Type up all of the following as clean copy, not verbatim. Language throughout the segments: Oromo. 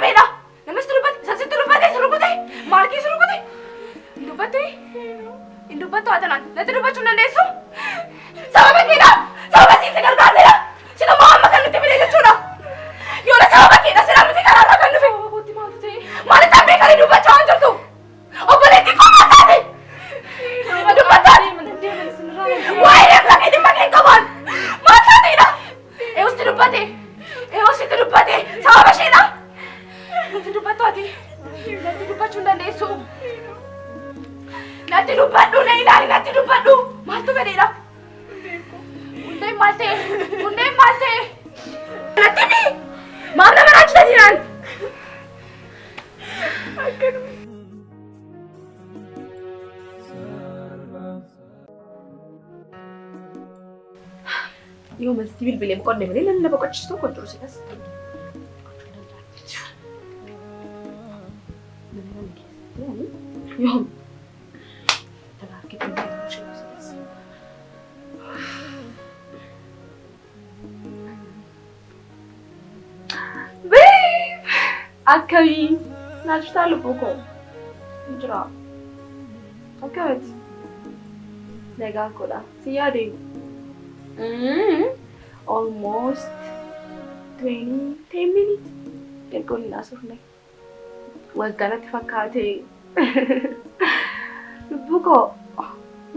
beedha? Namni sitti dubbate, isa sitti dubbate, si rukute, maal kee si rukute? Hin dubbattu? Hin dubbattu haa tanaan. Natti dubbachuu hin dandeessu? Sababa keedha! Sababa siin si gargaarteedha! Sinuma amma kan nutti fide jechuudha! Yoona sababa keedha silaa miti karaarraa kan dhufe! Maal isaan beekanii dubbachaa waan jirtu? Obboleettii koo maal taate? Dubbataan! Waa'ee deemsa kee dhimma kee hin qabaan! Maal taateedha? Eewusti dubbate! Eewusti dubbate! Sababa isheedha! Natti dubbattu ati! Natti dubbachuu hin dandeessu! Natti dubbadhu na ilaali natti dubbadhu! Maaltu fedheedha? Hundeen maal ta'e? Hundeen maal ta'e? Natti himi! Maaf nama raachita jiraan? Yoo mansitti bilbilee boqonne malee namni na boqochiisu tokko hin jiru silas. Mana kana keessatti ani yoom dhala argite hin beeku ishee silas. Babe! Akkamii? Naa jirtaa lubbuu koo? Jira. Akkamiti? Nagaa koodha. Si yaade? Almost 20, 10 minutes erga waliin haasofne. Waggaa natti fakkaate. Lubbuu koo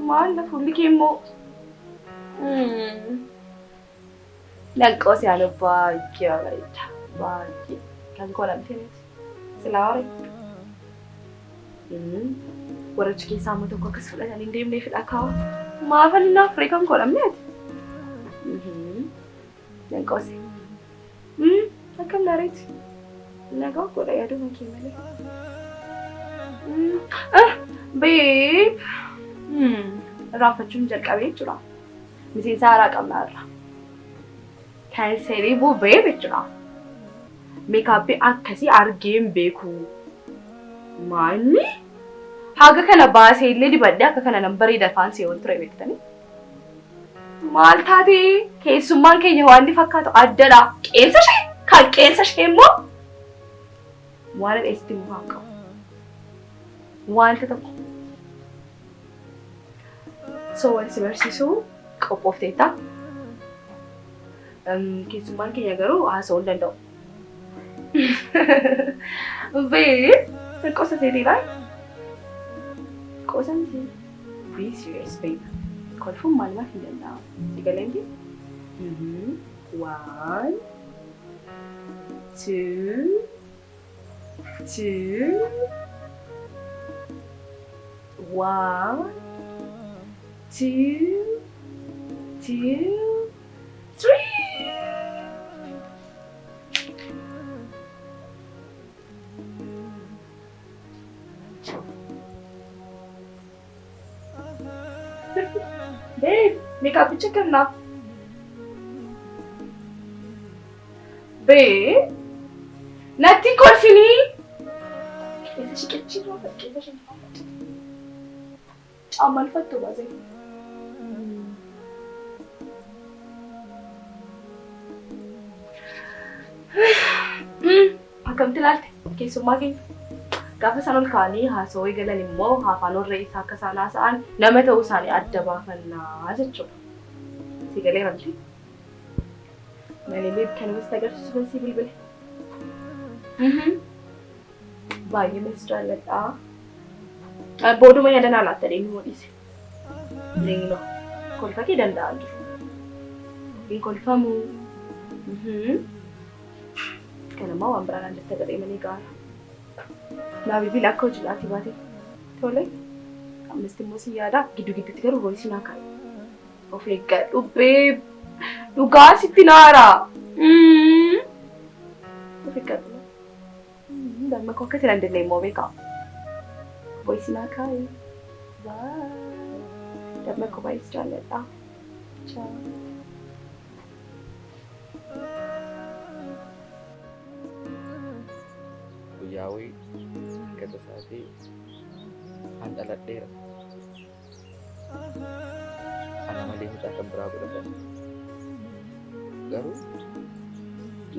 maal na fuulli kee immoo? Lanqoo si haala baay'ee bareeda. Baay'ee. Kan koo lamtee miti. Silaa hore. Warra achi keessaa amma tokko akkas fudhatanii hin deemnee fidha kaa. Maafan hin naafree kan koo dhabne ati? Lanqoose. Akkam naareeti? Nagaa godha yaaduma kee malee. Babe. Irraanfachuun jalqabee jechuudha. Miseensa haaraa qabna irra. Kan serii babe jechuudha. Makeup akkasii argee hin beeku. Maanni? Haga kana baasee illee dibadhee akka kana nan bareeda afaan seewwan ture beektanii. Maal taate keessummaan keenya waan inni fakkaatu addadha. Qeensa ishee kan qeensa ishee immoo waan dheessitti mukaan qabu. Wanta tokko. So wal si barsiisuu qophoofteetta. Keessummaan keenya garuu haasa'uu hin danda'u. Babe, qosa seetiidha. Qosa miti. Be serious, babe. Kolfuun maalumaaf hin danda'amu. Si galee miti? One, two, two, one, two, two, three. Babe, makeupicha kennaa. Babe, natti hin kolfinii. Qeessa shiqachii qeessa shiqachii. Caammaan uffattu baasee. Akkamitti ilaalte keessummaa keenya? Gaafa isaan ol ka'anii haasawaa eegalan immoo afaan warra isaa akka isaan haasa'an nama ta'uu isaanii adda baafannaa jechuudha. Si galeera miti? Malee babe kanuma sitti agarsiisuufan si bilbile. Baay'ee si jaalladha. Booduma yaada naa laatta deemee moo dhiise? Leenoo kolfa kee danda'an jiru. Hin kolfamu. Kanammoo waan biraa naan jette jedhee malee gaara. Naa bilbila akka hojiidhaatii baate. Tole. Ammas immoo si yaada. Giddu gidduutti garuu voice naa kaa'i. Of eeggadhu babe. Dhugaa sitti naara. Of eeggadhu. Damma koo akka itti dandeenye immoo beekaa. Voice naa kaa'i. Bye. Damma koo baay'ee si jaalladha. Ciao. Guyyaa wayii akka tasaa ta'e an dhaladheera. Ana malee mucaa kan biraa godhatan. Garuu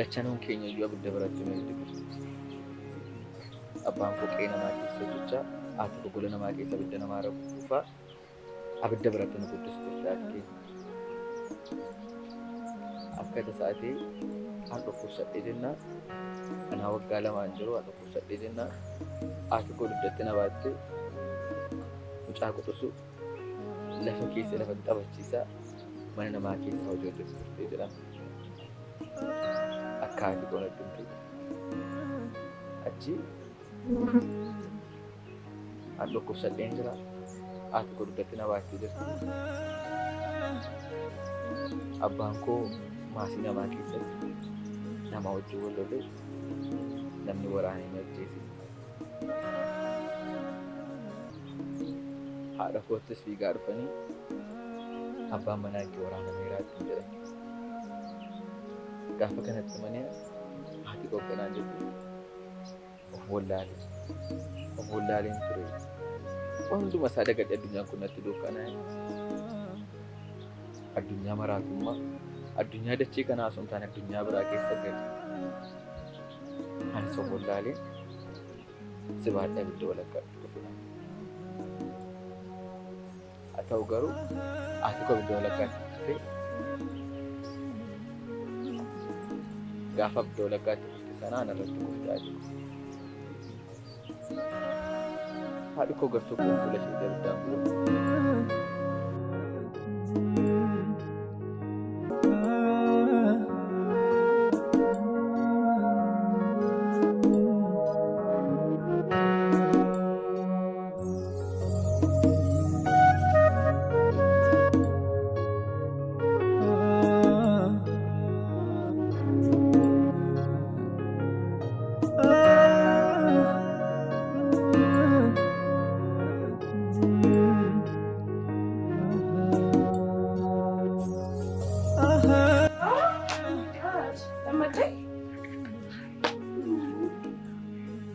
lachanoon keenya iyyuu abidda biratti nu ergitu. Abbaan koo qe'ee namaa keessa hojjechaa, haati koo gola namaa keessa abidda namaa rakkufaa, abidda biratti nu guddistu turte haati keenya. Akka tasaa ta'ee an dhukkubsadhee jennaan, anaa waggaa lamaan jiru an dhukkubsadhee jennaan, haati koo dugdatti na baattee mucaa quxisuu lafa keessa lafatti taphachiisaa mana namaa keessa hojii hojjetu turte jedhama. Akka haati koo natti himte. Achi an dhukkubsadheen jira. Haati koo dugdatti na baattee jirti. Abbaan koo maasii namaa keessatti nama wajjin wal lolee namni waraanee na ajjeese. Haadha koottis fiigaa dhufanii abbaan manaa kee waraanameeraa ittiin jedhan. Gaafa kanatti manii haati koo akkanaan jette of wallaale. Of wallaaleen ture. Waan hunduma isaa dagadhe addunyaan kun natti dukkanaa'e. Addunyaa maraatummaa, addunyaa dachee kanaa osoo hin taane addunyaa biraa keessa gale. Anis of wallaaleen si baadhee abidda walakkaatti kufe. Haa ta'u garuu haati koo abidda walakkaatti kuftee gaafa abidda walakkaatti kufte sana ana irratti kufte haati koo. Haadhi koo gartokkoon fuula isheetii abiddaan gubate. Gammaddee?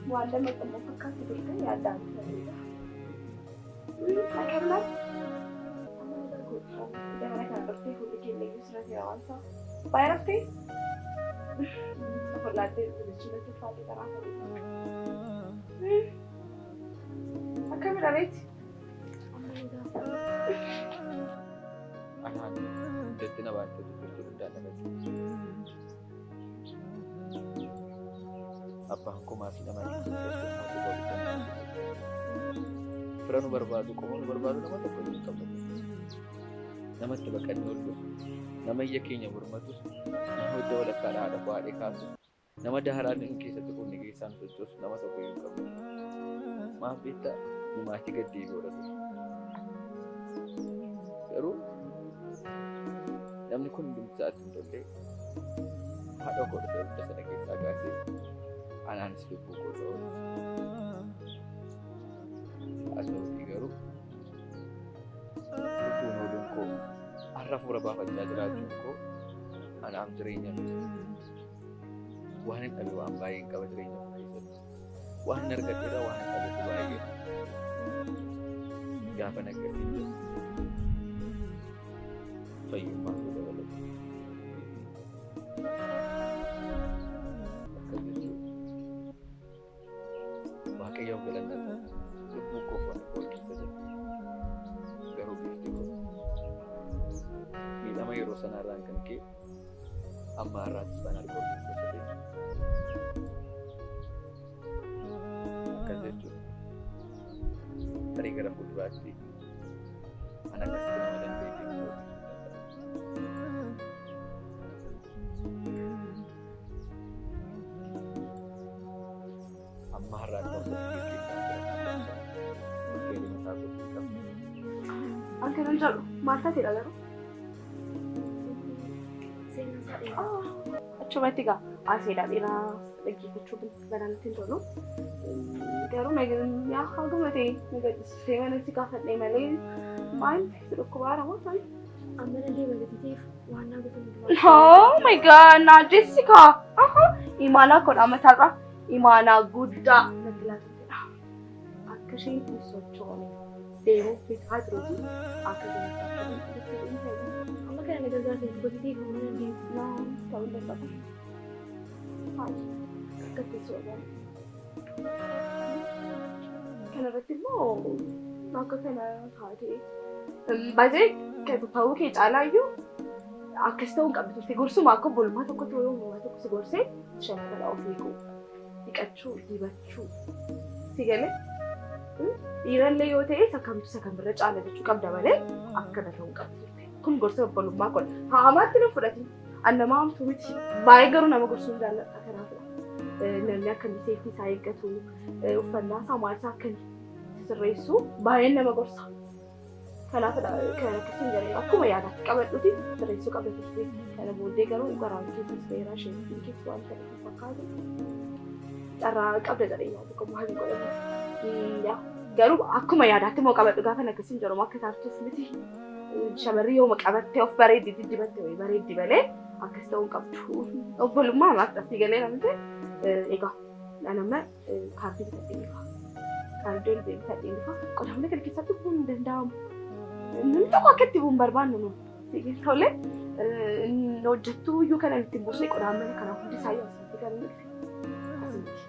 Waan lama xumuu fakkaatti turte yaaddaan tureera. Akkamitti? Gara kana dhuftee fuulli keenya iyyuu sirra waan isaa. Baay'ee raftee? Ofollaattee jechuun natti ulfaate karaa sana. Akkamidha reeti? Anaan dugdatti na baattee turte guddaan dhalate. Abbaan koo maasii namaa keessatti haati koo abidda namaa keessatti. Fira nu barbaadu, qomoo nu barbaadu nama tokko iyyuu hin qabnu. Namatti baqannee ol dhufu, nama iyya keenya mormatu, nama hojja walakkaadhaa haadha koo haadhee kaasu, nama daaraa nu keessatti qubni keessaa nu sochoosu nama tokko iyyuu hin qabnu. Maaf beektaa? Nu maatii gad deebi'oodha ture. Garuu namni kun hundumti isaatti hin tolle haadha koo dhufee abidda sana keessaa kaasee anaanis lubbuu koo irra oolche. Haa ta'uutii garuu lubbuun ooluun koo har'a hafuura baafachaa jiraachuun koo anaaf jireenya miti. Waan hin dhabe waan baay'een qaba jireenya koo keessatti. Waan hin argadhe irra waan hin dhabetu baay'ee. Gaafa akkasiin jedhu fayyummaa koo dabalata. Akkas jechuudha. Waaqayyoon galanna ta'u lubbuu koo foon koo keessa jira. Garuu bifti koo miidhama yeroo sanaarraan kan ka'e amma har'aatti isaan arguu gosa Akkas jechuudha. Tarii gara fuulduraatti an akkasitti nama dandeettii ta'uu danda'a. Amma har'aatti wantoota geggeessaa jiran fakkeenya mataa kootii qaba. An kanan jedhu maal taateedha garuu? Seenaa isaa dheeraa. Achumatti egaa seenaa dheeraa dhaggeeffachuu banaa natti hin tolu. Garuu yaa haguma ta'e na gaddisiistee mana si gaafadhe malee maal si dhukkubaara moo ta'e? Amma nan deema gadi ta'eef waan naa gootan hundumaa. Oh my God, naa Jessica. Aha, imaanaa godha mataarra. Imaanaa guddaa natti laatamtedha. Akka isheen hin sochoone deemuuf bitaa jiruufi akka isheen hin sochoone itti hin Amma kana na gargaartee gadi ta'eef amma nan deema. Naa ta'uu hin danda'u. Hayi, akka itti sochoone. Kanarratti immoo akka kana taatee baay'ee ta'uu kee caalaayyuu akkas ta'uu hin qabdu turte. Gorsuma akka obbolummaa tokkotti yoo uumamaa tokko si gorsee shamarra of eeguu, dhiqachuu, dibachuu si galee dhiirallee yoo ta'e isa kamtu isa kamirra caala jechuu qabda malee akkana ta'uu hin qabdu turte. Kun gorsa obbolummaa kun hamaatti na fudhatin. An nama hamtuu miti. Baay'ee garuu nama gorsuu hin jaalladha kanaafidha. Namni akka inni seeftii isaa eeggatu, uffannaa isaa maal isaa akka inni sirreessu baay'een nama gorsa. Kanaafidha kan akkasiin jedhee akkuma yaadaatti qabadhuti sirreessuu qabda turte. Kana booddee garuu garaan keessas beeraa isheen keessa waan ta'eef fakkaatu. Carraa qabda jedhee yaadu qabu haala godhamu. Garuu akkuma yaadaatti immoo qabadhu gaafa akkasiin jedhamu akka taatuuf miti. Shamarri yooma qabattee of bareeddi diddibatte wayii bareeddi malee akkas ta'uu hin qabdu. Obbolummaa maaf asii galee namni egaa nama kaardii bitadhee dhufa. Kaardii ol bitadhee dhufa. Qodaa mana kana keessatti bu'uun hin danda'amu. Namni tokko akka itti bu'uun barbaannu nu. Tole hojjettuu iyyuu kana ittiin buusnee qodaan mana kanaa hundi isaa asitti kan inni dhufe. Asitti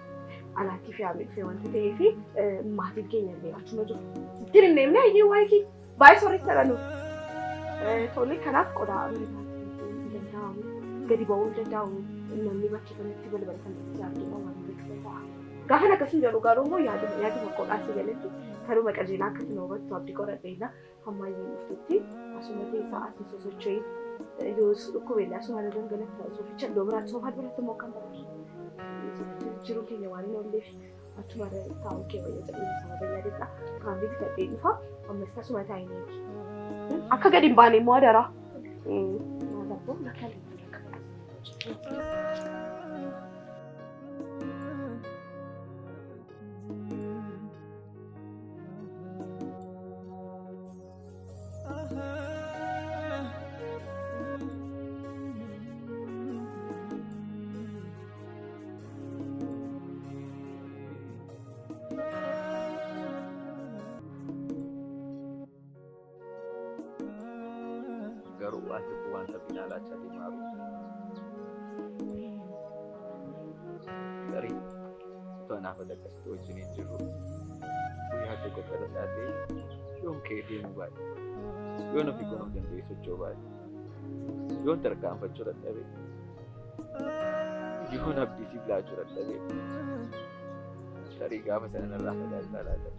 alaatti fe'amee dhufe wanta ta'eef maatiin keenya illee achuma jiru. Sittiin hin deemne ayyee waa'ee kee baay'ee sooressa nu. Tole kanaaf qodaa mana kanatti hin danda'amu. Gadi ba'uu hin danda'amu. Namni bakkee kanatti balbala kanatti argina waan gochuu danda'a. Gaafa akkasiin jedhu garuu immoo yaaduma yaaduma qodhaa si galetti karuma qajeelaa akka itti hubattu abdii qoradheena hamma ayyeen dhuftutti asuma keessaa asii sosocho'ee yoo dhukkube asuma irra gangalatta soficha iddoo biraatti soofaa biratti immoo kan barbaadu. Jiruu keenya waan hin oolleef achuma irra taa'uu kee wayya jedhee sababa yaadedha. Kaardii bitadhee dhufa ammas tasuma taa'ee eegi. Akka gadi hin baane immoo adaraa. Maal abboo lakka Garuu wanti kun wanta binaalachaa deemaa jiru. Tarii utuu anaaf akkasitti wajjin hin jirru guyyaa tokko fedha isaa ta'e yoon ka'ee deemuu baadhe, yoon ofii koon of danda'ee socho'uu baadhe, yoon tarkaanfachuu dadhabe, yoon abdii siif laachuu dadhabe, tarii gaafa sana narraa fagaachaa laata.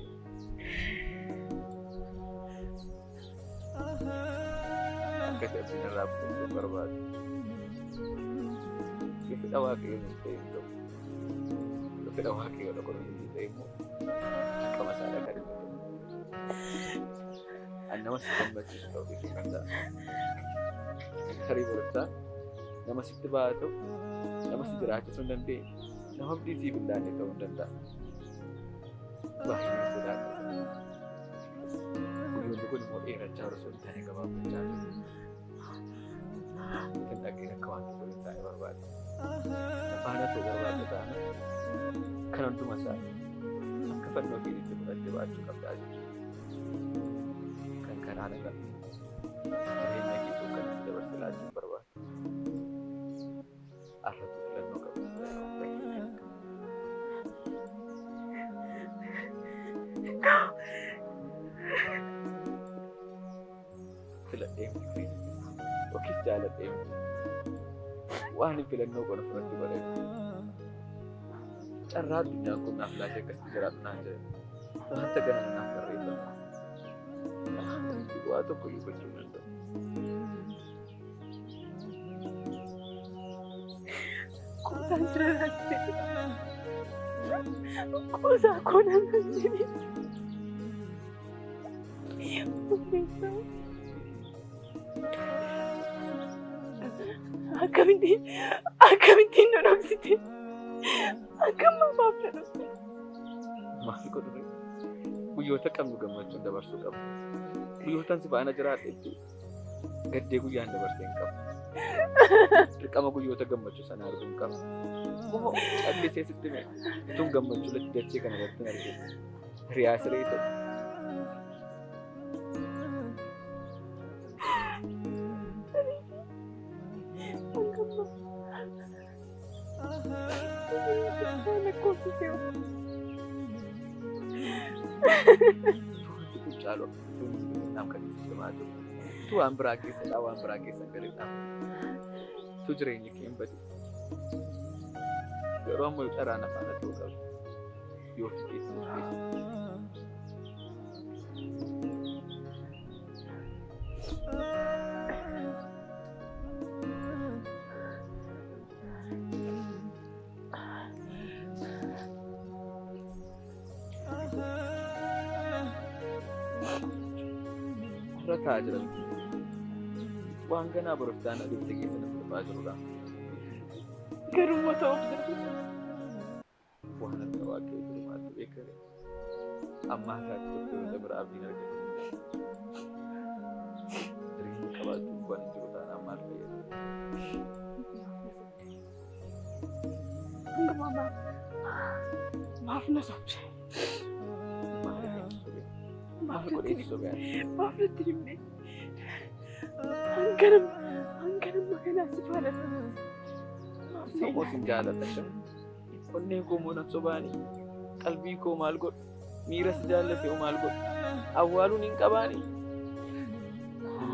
Akkasi abdiin irraa fudhachuu barbaadu. Yoo fedha Waaqayyoo hin ta'e hin ta'u. Yoo fedha Waaqayyoo dhaquu hin ta'e immoo dirqama isaa dhaqaa inni ta'u. Ani nama si gammachiisu ta'uu dhiisuu danda'a. Tarii barumsaa nama sitti ba'aa ta'u, nama si jiraachisuu hin dandeenye, nama abdii siif hin laanne ta'uu hin danda'a. Baay'ee sodaadha. Guyyoonni kun immoo dheerachaa osoo hin taane gabaabbachaa jiru. Kan dhageen akka waan tokko hin taane barbaade. Faana ta'uu barbaadda taana kan hunduma isaa akka fannoo keetiitti fudhattee baachuu qabdaa jechuudha. Kan karaa nagaa jireenya kee kanatti dabarsee laachuu barbaadu. Arratu filannoo qabdu. Filadhee miti yookiis jaaladhee miti. Waan hin filannoo kana fudhatti godhee. Carraa addunyaan kun naaf laatee akkasitti jiraatu naan jedhe. Wanta ganama naaf barreeffame. Waa tokko iyyuu gochuu hin danda'u. Qoosaan jira naan jedhe. Qoosaa koo naan jedhe. Akkamittiin akkamittiin nu dhoksite? Akkam maaf nu dhoksite? Maal godhu? Guyyoota qabnu gammachuun dabarsuu qabna. Guyyootaan si faana jiraadhetti gaddee guyyaan dabarsee hin qabu. Dirqama guyyoota gammachuu sana arguu hin qabu. Moo callisee sitti hime utuun gammachuu dachee kana irratti hin argin. Hiriyaa siree ta'u. Utuu wanti kun caalu akka utuu inni si keessatti kan si cimaa jiru. Utuu waan biraa keessadhaa waan biraa keessa hin galin Utuu jireenyi kee hin badin. Garuu ammoo carraan afaan ta'uu qaba. Yoo ofii keetti murteessite. Irra taa'aa jiran waan ganaa boroftaan adeemsa keessa natti dhufaa jirudha. Garuu immoo ta'uuf jira. Waan harka waaqayyo jiru maaltu beekame? Amma har'aatti doktorota bira abdiin argatu. Jireenya qabaachuun waan hin jiru taanaan maal fayyada? Hanga maama maaf na sobde? Maaliif hin sobee? Maaf Maaf natti godhee sobee? Maaf natti himne? Hanganam hanganamma kanaa si faana maaf na Soboo sin jaalladha. Onneen koo moo nan sobaanii? Qalbii koo maal godhu? Miira si jaallate hoo maal godhu? Awwaaluun hin qabaanii?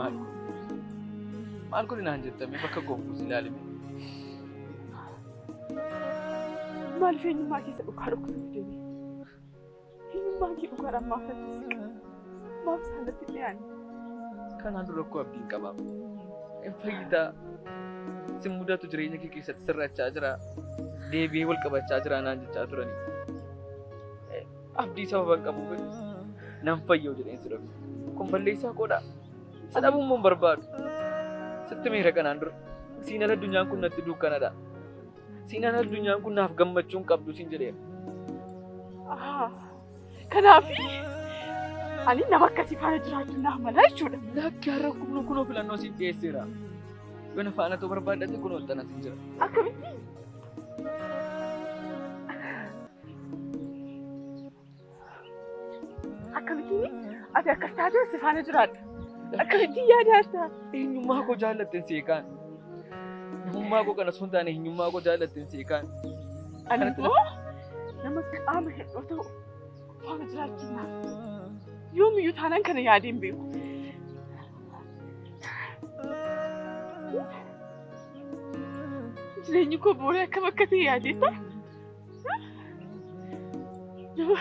Maal godhu? Maal godhi naan jettamee bakka gonfuu si ilaalime. Maaliif eenyummaa keessa dhugaa dhoksuuf deeme? Eenyummaan kee dhugaadhaan maaf natti siqa? Maaf isaan natti dhiyaanne? Kanaan dura koo abdiin qaba. Hin fayyitaa. Si mudatu jireenya kee keessatti sirrachaa jira. Deebi'ee wal qabachaa jira naan jechaa turani. Abdii sababa hin qabuuf nan fayyoo jedheen si dhokse. Kun balleessaa koodha. Si dhabuu immoo hin barbaadu. Sitti miira kanaan dura. Siin ala addunyaan kun natti dukkanadha. Siin ala addunyaan kun naaf gammachuu hin qabdu siin jedheera. Kanaaf ani nama akkasii faana jiraachuu naaf mala jechuudha. Lakki har'a kunoo kunoo filannoo siif dhiyeesseera. Yoo na faana ta'uu barbaaddate kunoo xana siin jira. Akkamitti? Akkamittiin ati akkas taatee si faana jiraadha? Akkamittiin yaada jirta? Eenyummaa koo jaallatteen seekaan. Namummaa koo kana osoo hin taane eenyummaa koo jaallatteen seekaan. Ani immoo nama qaama hir'uu ta'u faana jiraachuu naaf. Yoomiyyuu taanaan kana yaadee hin beeku. Jireenyi koo booree akkam akka ta'e yaadeetta? Nama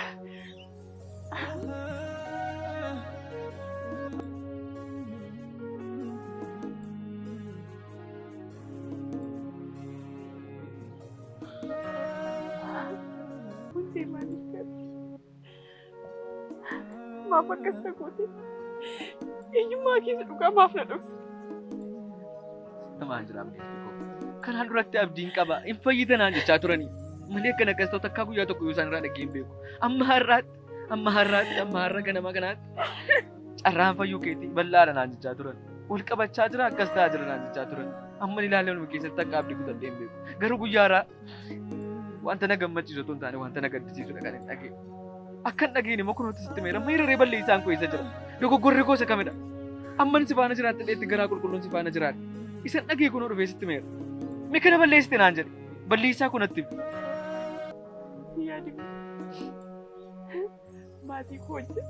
Hundee maaliif garte? Maaf akkas na goote? Eenyummaa keessa dhugaa maaf na dhokse? Namaan jira abdiin koo. Kanaan duratti abdiin qaba. Hin fayyita naan jechaa turanii. Malee akkana akkas ta'u takkaa guyyaa tokko yoo isaan irraa dhagee hin beeku. Amma har'aatti, amma har'aatti, amma har'a ganama kanaatti carraan fayyuu keetii bal'aadha naan jechaa turan. Wal qabachaa jira akkas ta'aa jira naan jechaa turan. Amma ilaalee waluma keessatti akka abdii kutadhee hin beeku. Garuu guyyaa har'aa wanta na gammachiisu otoo hin taane wanta na gaddisiisudha kan hin dhageenye. Akka hin dhageenye immoo kunuutti sitti meera miiraree balleessaan koo eessa jira? Dogoggorri koo isa kamidha? Amman si faana jiraadhe dheetti garaa qulqulluun si faana jiraadhe. Isan dhagee kunoo dhufee sitti meera. Mee kana balleessite naan jedhe. Balleessaa koo natti himi. Yaadimi maatii koo wajjin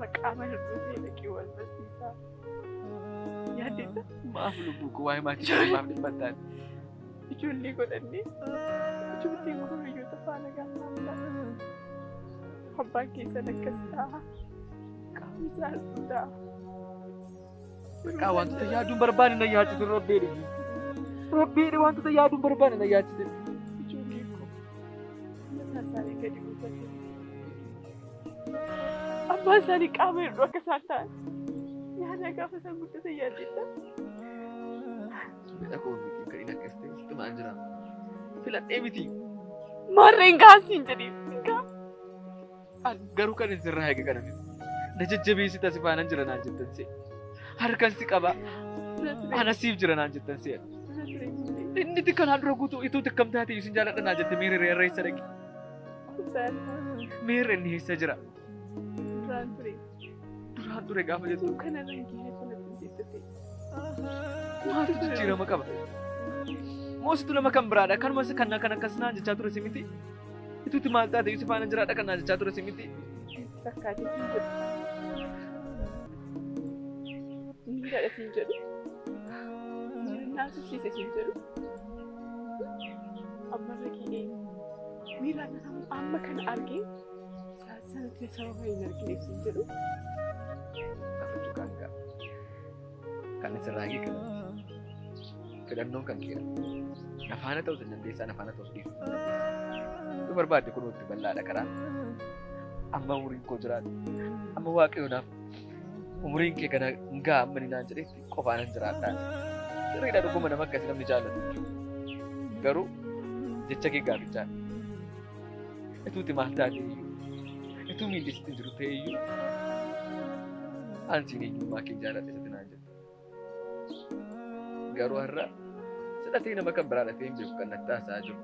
maqaa hir'uu ta'e dhaqee wal barsiisaa. Yaaddeetta? Maaf lubbuu koo waa'ee maatii koo maaf dhiphattaan? Ijoollee godhannee ijoolleen koo hiriyoota faana gaafa abbaan keessan akkas ta'a. Qaamni isaa hir'uu ta'a. Maqaa wantoota yaaduun barbaanne na yaachise rabbeedha. Rabbeedha wantoota yaaduun barbaanne na yaachise. Ijoolleen koo mataa isaanii gadi buufatee abbaan isaanii qaama hir'uu akka isaan ta'an yaada gaafa isaan guddatan yaaddeetta. Fedha koo miti kan inni akkas ta'e sitti maal jira? Filadhee miti. Maarreen gaasiin jedhee gaa. Garuu kan sirraa eege kana miti. Na jajjabeessita si faana jira naan jettan se'e. Harkan si qaba. Ana siif jira naan jettan se'e. Inni kanaan dura guutuu ituu tikkam taate isin jaalladha naan jette miirri reerra eessa dhaqe? Miirri inni eessa jira? Duraan ture. Duraan ture gaafa jettu. Kana nan geenye sanatti hojjettate. Maaltu jijjiirama qaba? Moositu nama kan biraadha. Kanuma kan kan akkas naan jechaa ture si miti. Ituuti maal taate iyyuu si faana jiraadha kan naa jechaa ture si miti. Fakkaatee siin jedhu. Miidhaadha siin jedhu. Naasifsiise siin jedhu. Ammarra ka'ee miiraan amma kana argee sanatti sababa hin argine siin jedhu. Gaafachuu kan ga'a. Kan sirraa kana. Filannoon kan keera. Na faana ta'us hin dandeessaa, na faana ta'us dhiisuu hin dandeessaa. Yoo barbaadde kun itti bal'aadha karaa. Amma umuriin koo jiraatu. Amma Waaqayyo naaf umuriin kee kana hin ga'a amma inni naan jedhetti qofaan hin jiraadha. Sirriidha, dhuguma nama akkasii namni jaallatu jechuudha. Garuu jecha kee gaafichaa. Ituuti maal taate iyyuu, ituu miilli sitti hin jiru ta'e iyyuu, an siin eenyummaa kee jaaladha isatti naan jette. Garuu har'a sidhatee nama kan biraa dhatee hin beeku kan natti haasa'aa jiru.